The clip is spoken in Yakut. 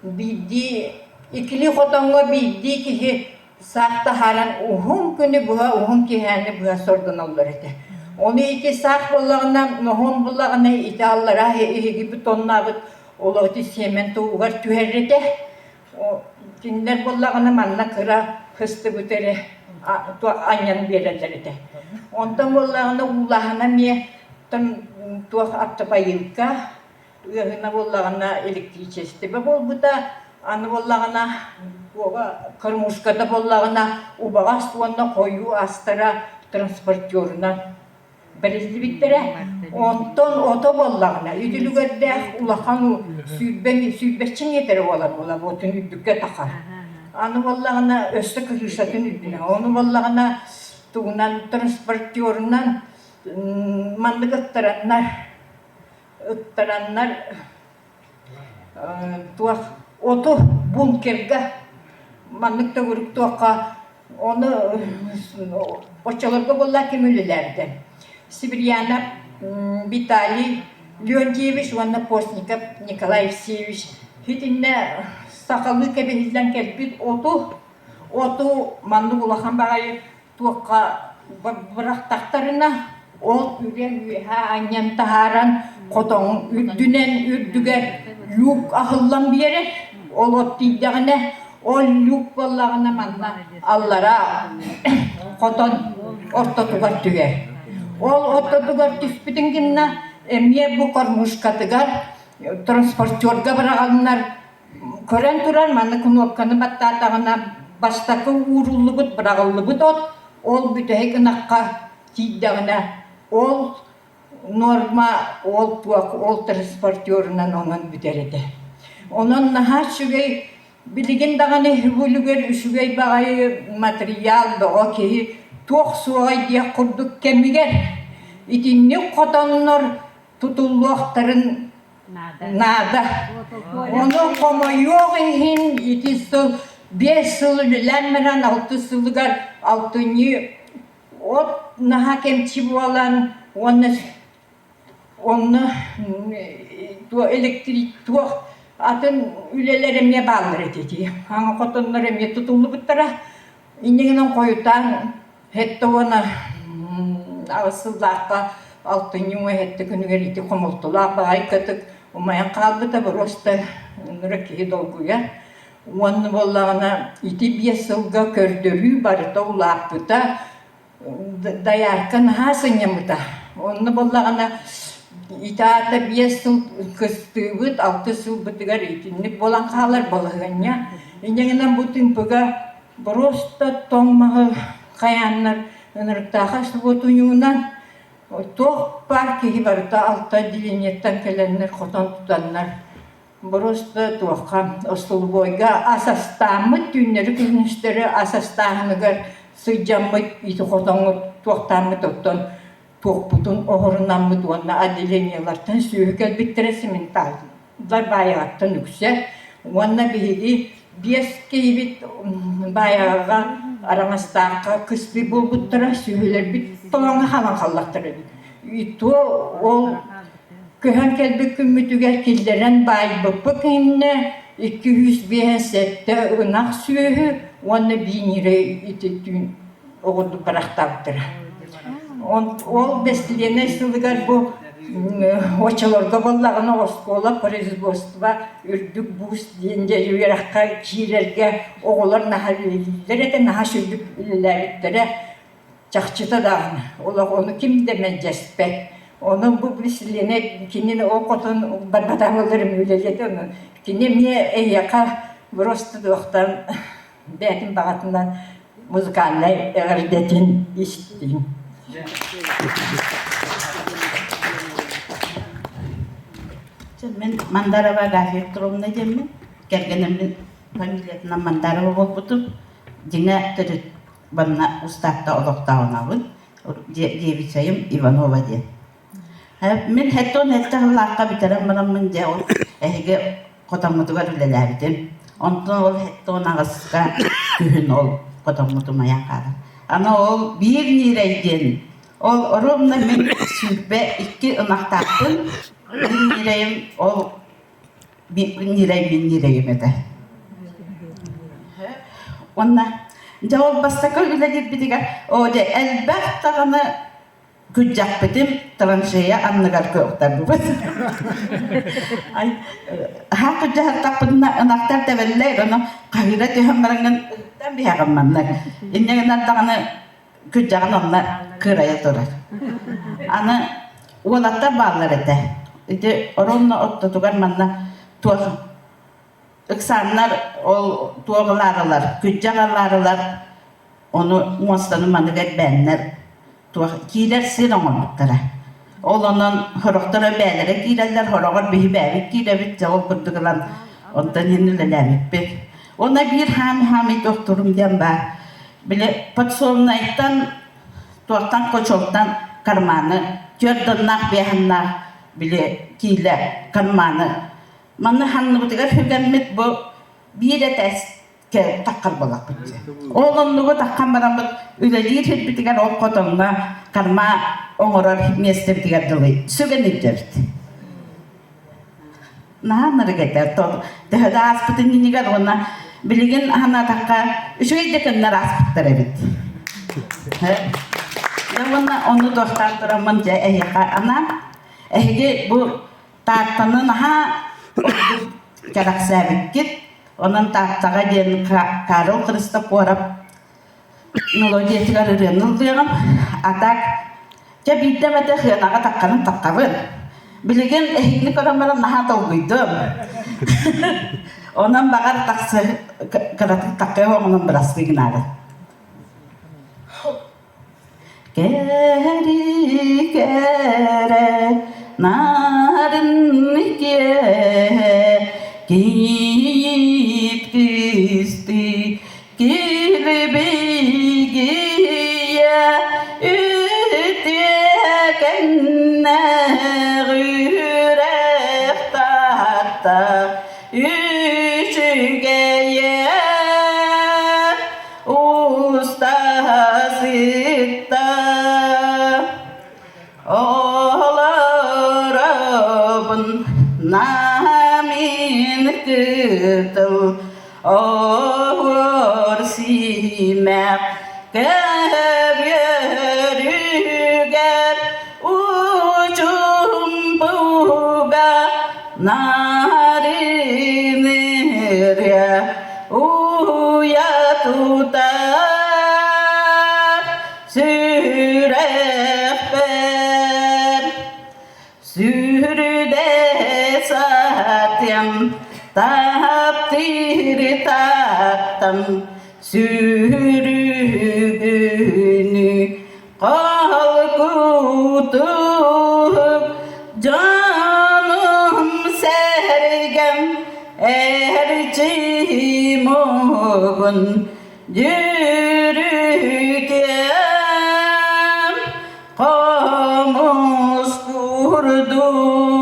Биирдии иккилии хотоҥҥо биирдии киһи саах таһааран уһун күнү быһа, уһун киэһээни быһа сордоноллор этэ. Ону ити саах буоллаҕына, ноһуом буоллаҕына ити аллараа эһиги бетоннаабыт олох ити сиэмэн туһугар түһэр этэ. Кинилэр буоллаҕына манна кыра кыстыбыт эрэ анньан биэрэллэр этэ. Онтон буоллаҕына уулааһына эмиэ туох автопоилка Ыаһына буоллаҕына электричествэ буолбута, аны буоллаҕына кормушката буоллаҕына убаҕас уонна хойуу астара транспортерунан бэриллибиттэрэ. Онтон ото буоллаҕына үтүлүгэрдээх улахан сүүрбэ сүүрбэччэ миэтэрэ буолар буола буотун үрдүккэ тахар. Аны буоллаҕына өссө крышатын үрдүнэн, ону буоллаҕына тугунан транспортерунан маннык ыттараннар ыттараннар туох оту бункерга маннык төгүрүк туохха ону оччолорго буолла ким үлэлээбитэ Сибирьянов Виталий Леонтьевич уонна Постников Николай Евсеевич итиннэ сахалыы кэбиһиллэн кэлбит оту оту маннык улахан баҕайы туохха бырахтахтарына, ол үрэн үөһэ анньан таһааран хотоҥ үрдүнэн үрдүгэр люк аһыллан биэрэр. Ол от тиийдэҕинэ, ол люк буоллаҕына манна аллараа хотон ортотугар түһэр. Ол ортотугар түспүтүн гынна эмиэ бу кормушкатыгар транспортерга быраҕаннар Көрөн туран манна кнопканы баттаатаҕына бастакы ууруллубут, быраҕыллыбыт от ол бүтэһик ынахха тиийдэҕинэ ол нуорма, ол туох, ол транспортерунан онон бүтэр этэ. Онон наһаа үчүгэй билигин даҕаны үһүгүлүгэр үчүгэй баҕайы матырыйаал бөҕө киһи туох суоҕай диэх курдук кэмигэр итинник хотоннор тутуллуохтарын наада. Ону хомойуох иһин ити сыл 5 сыл үлэлээн баран алтыс сылыгар алтынньы от наһаа кэмчи буолан уонна онно электрик туох атын үлэлэр эмиэ бааллар этэ ити. Хаҥа хотоннор эмиэ тутуллубуттара. Инньэ гынан хойутаан Сэттэ уона аҕыс сыллаахха алтынньы уҥа сэттэ күнүгэр ити хомолтолоох баҕайы кытык умайан хаалбыта боруоста ынырык киһи долгуйар. Уонна буоллаҕына ити 5 сылга көрдөрүү барыта улааппыта, доярка наһаа сынньаммыта. Онно буоллаҕына ити аата 5 сыл кыстыыбыт, алтыс сылбытыгар итинник буолан хаалар балаһыанньа. Инньэ гынан бу тыымпыга Боруоста тоҥ маһы хайааннар ынырыктаахай субуотунньугунан туох баар киһи барыта алта отделениеттан кэлэннэр хотон тутаннар боруоста туохха остолобуойга ас астааммыт түүннэри күнүстэри ас астааһыныгар сылдьаммыт ити хотоҥҥут туохтааммыт оттон туохпутун оһорунаммыт уонна отделениелартан сүөһү кэлбиттэрэ цементаллар баайаҕаттан үксэ уонна биһиги 5 киһибит баайаҕаҕа Араҥастаахха кыстыы буолбуттара сүөһүлэрбит толоҥҥо хаалан хааллахтара эбит и то ол көһөн кэлбит күммүтүгэр киллэрэн баайбыппыт иннэ 257 ынах сүөһү уонна биир ньирэй ити түүн оҕурдук барахтаабыттара. Ол бэстилиэнэй сылыгар бу оччолорго буоллаҕына оскуола производство үрдүк буус диэн үөрэххэ киирэргэ оҕолор наһаа үлэлииллэр этэ, наһаа сүрдүк үлэлээбиттэрэ чахчыта даҕаны. Олох ону ким да мэлдьэспэт. Онон бу бэстилиэнэй кини ол хотон барбатах буоллар үлэлиэтэ онон кини эмиэ эйиэхэ просто туохтан бэйэтин баҕатынан музыкальнай эҕэрдэтин истиҥ. Мин Мандарова Агафья Петровна диэммин, кэргэним фамилиятынан Мандарова буолбутум. Дьиҥэ төрүт манна устаатта олохтооҕунабын, девицайым Иванова диэн. Мин 77 сыллаахха бүтэрэн бараммын дьэ ол эһиги хотоммутугар үлэлээбитим. Онтон ол 78-ка күһүн ол хотоммут умайан хаалар. Аны ол биир ньиирэй диэн ол ровно мин 22 ынахтаахпын. Биир ньирэйим ол. Ньирэй мин ньирэйим этэ. Уонна дьэ ол бастакы үлэлиирбитигэр оо дьэ элбэх даҕаны күрдьэхпитин траншея анныгар кыахтарбыт. Аһаа күрдьэһэртахпытына ынахтар тэбэллэр, ону хаһыыра түһэн бараҥҥын ыһыктан биһэҕин маннык. Инньэ гынан даҕаны күрдьэҕин онно кыырайа турар. Аны уолаттар бааллар этэ. Ити оронно ортотугар манна туох ыксааннар ол туох ылаарылар, күрдьэх ылаарылар, ону муостаны маннык эрбээннэр туох киирэр сир оҥорбуттара. Ол онон сорохторо бээлэрэ киирэллэр, сороҕор биһи бээбит киирэбит, дьэ ол курдук ылан онтон иһин үлэлээбиппит. Уонна биир хаам-хаамый туохтуурум диэн баар. Били подсобнайтан туохтан хочолтан карманы түөрт доннаах биэһэннаах били киилэ карманы манна ханныбытыгар сүгэммит бу биир этээс таххар буоллахпыт дии. Ол оннугу таххан бараммыт үлэлиир сирбитигэр ол хотоҥҥо карма оҥорор миэстэбитигэр дылы сүгэн илдьэбит. Наһаа ынырык этэ. Төһө да ааспытын иннигэр уонна билигин санаатахха үчүгэй да кэмнэр ааспыттар эбит. Дьэ уонна ону туохтаан тураммын дьэ эһиэхэ анаан эһиги бу Тааттаны наһаа ордук кэрэхсээбиккит. Онон Тааттаҕа диэн Карл Христофоров мелодиятыгар ырыаны ыллыаҕым. А так дьэ биирдэ эмэтэ сыанаҕа тахханын таххабын. Билигин эһигини көрөн баран наһаа долгуйдум. Онон баҕар тахсы кыратык таххыа оҥонон бырастыы гынаабын. Кэри-кэрэ нарын киэһэ кийиит кыстыы килбигийэ үтүөкэннээх үрэх таатта үчүгэйэ уста сытта олоробун намин кытыл оһуор симэх көбүөрүгэр учумпуга нарыныря уйа тутар сүрэхпэр сүрүдэ сатыам таптыыр таттам сүрүгүнү Холкутук дьонум-сэргэм эрчим угун дьүрүтүөм хомус курдук.